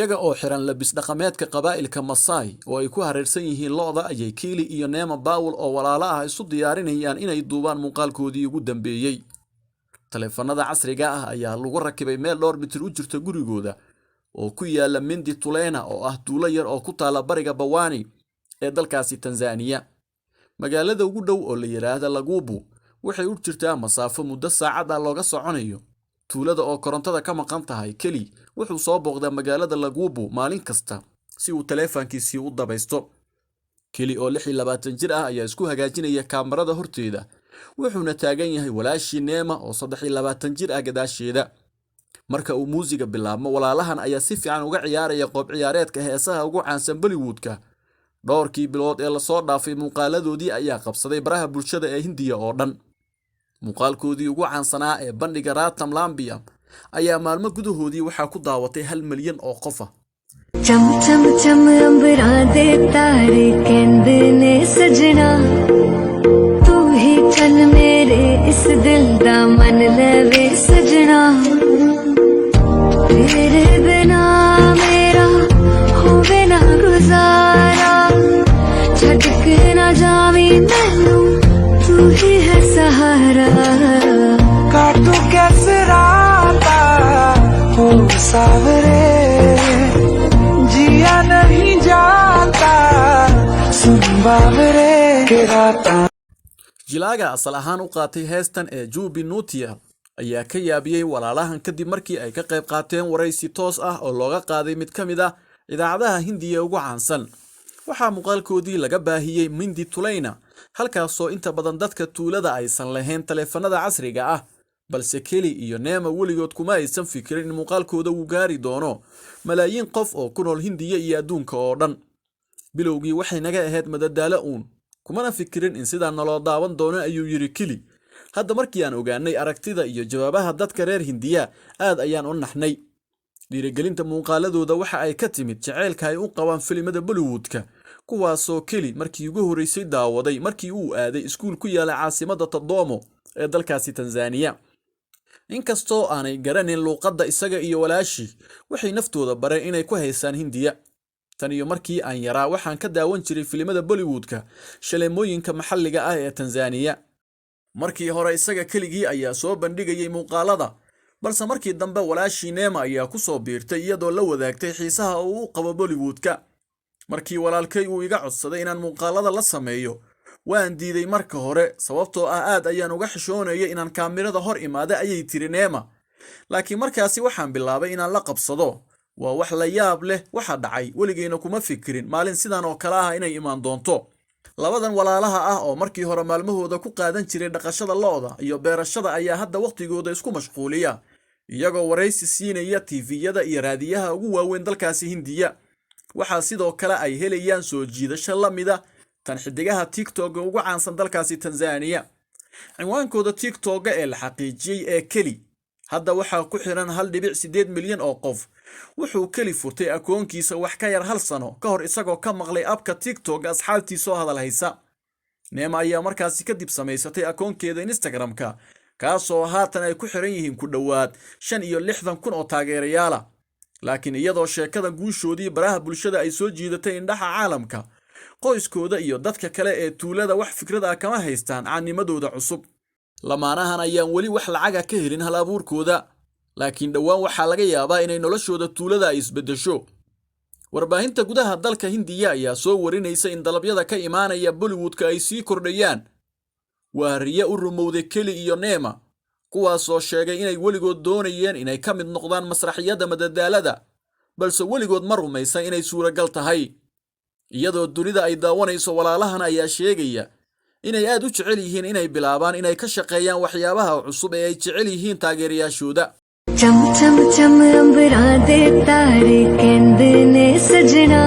Iyaga oo xiran labis dhaqameedka qabaa'ilka Maasai oo ay ku hareersan yihiin lo'da, ayay Kili iyo Neema Bawel oo walaalo ah isu diyaarinayaan inay duubaan muuqaalkoodii ugu dambeeyey. Taleefanada casriga ah ayaa lagu rakibay meel dhowr mitir u jirta gurigooda oo ku yaala Mindi Tulena, oo ah tuulo yar oo ku taala bariga Bawani ee dalkaasi Tanzania. Magaalada ugu dhow oo la yidhaahda Lagubu waxay u jirtaa masaafo muddo saacad ah looga soconayo. Tuulada oo korontada ka maqan tahay, Keli wuxuu soo booqdaa magaalada Lagubu maalin kasta si uu taleefankiisii u dabaysto. Keli oo 26 jir ah ayaa isku hagaajinaya kaamarada horteeda, wuxuuna taagan yahay walaashii Neema oo 23 jir ah gadaasheeda. Marka uu muusiga bilaabmo, walaalahan ayaa si fiican uga ciyaaraya qoob ciyaareedka heesaha ugu caansan Bollywoodka. Dhowrkii bilood ee lasoo dhaafay, muuqaaladoodii ayaa qabsaday baraha bulshada ee Hindiya oo dhan. Muuqaalkoodii ugu caansanaa ee bandhiga Raatan Lambiam ayaa maalmo gudahoodii waxaa ku daawatay 1 milyan oo qof ah. Cham ਚਮ ਚਮ ਅੰਬਰਾਂ ਦੇ ਤਾਰੇ ਕਹਿੰਦੇ ਨੇ ਸਜਣਾ, ਤੂੰ ਹੀ ਚੱਲ ਮੇਰੇ ਇਸ ਦਿਲ ਦਾ ਮਨ ਲੈ ਵੇ ਸਜਣਾ। ਤੇਰੇ ਬਿਨਾ ਮੇਰਾ ਹੋਵੇ ਨਾ ਗੁਜ਼ਾਰਾ, ਛੱਡ ਕੇ ਨਾ ਜਾਵੀਂ ਮੈਨੂੰ, ਤੂੰ ਹੀ ਹੈ ਸਹਾਰਾ। काटू कैसे राता हो सावरे, जिया नहीं जाता, सुन बावरे के राता। Jilaaga asal ahaan u qaatay heestan ee Jubin Nautiyal ayaa ka yaabiyey walaalahan kadib markii ay ka qayb qaateen waraysi toos ah oo looga qaaday mid ka mid ah idaacadaha Hindiya ugu caansan. Waxaa muuqaalkoodii laga baahiyey Mindi Tulayna, halkaasoo inta badan dadka tuulada aysan lahayn taleefanada casriga ah. Balse Keli iyo Neema weligood kuma aysan fikirin in muuqaalkooda uu gaari doono malaayiin qof oo ku nool Hindiya iyo adduunka oo dhan. "Bilowgii waxay naga ahayd madadaalo uun, kumana fikirin in sidaa naloo daawan doono," ayuu yidhi Kili. "Hadda markii aan ogaanay aragtida iyo jawaabaha dadka reer Hindiya, aad ayaan u naxnay." Dhiirigelinta muuqaaladooda waxa ay ka timid jaceylka ay u qabaan filimada Bollywoodka, kuwaasoo Keli markii ugu horreysay daawaday markii uu aaday iskuul ku yaala caasimadda Todomo ee dalkaasi Tanzaniya. Inkastoo aanay garanin luuqadda, isaga iyo walaashii waxay naftooda bareen inay ku haysaan Hindiya. "Tan iyo markii aan yaraa waxaan ka daawan jiray filimada Bollywoodka shaleemooyinka maxalliga ah ee Tanzaniya." Markii hore isaga keligii ayaa soo bandhigayay muuqaalada, balse markii dambe walaashii Neema ayaa ku soo biirtay, iyadoo la wadaagtay xiisaha uu u qabo Bollywoodka. "Markii walaalkay uu iga codsaday inaan muuqaalada la sameeyo, waan diiday marka hore, sababtoo ah aad ayaan uga xishoonayay inaan kaamirada hor imaada," ayay tiri Neema. "Laakiin markaasi waxaan bilaabay inaan la qabsado. Waa wax la yaab leh waxa dhacay, weligeyna kuma fikirin maalin sidan oo kale ah inay imaan doonto." Labadan walaalaha ah oo markii hore maalmahooda ku qaadan jiray dhaqashada lo'da iyo beerashada ayaa hadda wakhtigooda isku mashquuliya iyagoo waraysi siinaya TV-yada iyo raadiyaha ugu waaweyn dalkaasi Hindiya. Waxaa sidoo kale ay helayaan soo jiidasho la mida tan xidigaha TikTok ugu caansan dalkaasi Tanzaniya. Cinwaankooda TikTok-ga ee la xaqiijiyey ee Keli hadda waxaa ku xiran 1.8 milyan oo qof. Wuxuu Keli furtay akoonkiisa wax ka yar hal sano ka hor, isagoo ka maqlay app-ka TikTok asxaabtiisoo hadal haysa. Neema ayaa markaasi kadib samaysatay akoonkeeda Instagram-ka, kaasoo haatan ay ku xiran yihiin ku dhowaad 65,000 oo taageerayaala. Laakiin iyadoo sheekada guushoodii baraha bulshada ay soo jiidatay indhaha caalamka, qoyskooda iyo dadka kale ee tuulada wax fikrad ah kama haystaan caanimadooda cusub. Lamaanahan ayaan weli wax lacaga ka helin hal abuurkooda, laakiin dhowaan waxaa laga yaabaa inay noloshooda tuulada ay isbeddesho. Warbaahinta gudaha dalka Hindiya ayaa soo warinaysa in dalabyada ka imaanaya Bollywoodka ay sii kordhayaan. Waa riyo u rumowday Keli iyo Neema, kuwaasoo sheegay inay weligood doonayeen inay ka mid noqdaan masraxiyadda madadaalada, balse weligood ma rumaysan inay suuragal tahay. Iyadoo dunida ay daawanayso, walaalahan ayaa sheegaya inay aad u jecel yihiin inay bilaabaan inay ka shaqeeyaan waxyaabaha cusub ee ay jecel yihiin taageerayaashooda. Cham ਚਮ ਚਮ ਅੰਬਰਾਂ ਦੇ ਤਾਰੇ ਕਹਿੰਦੇ ਨੇ ਸਜਣਾ।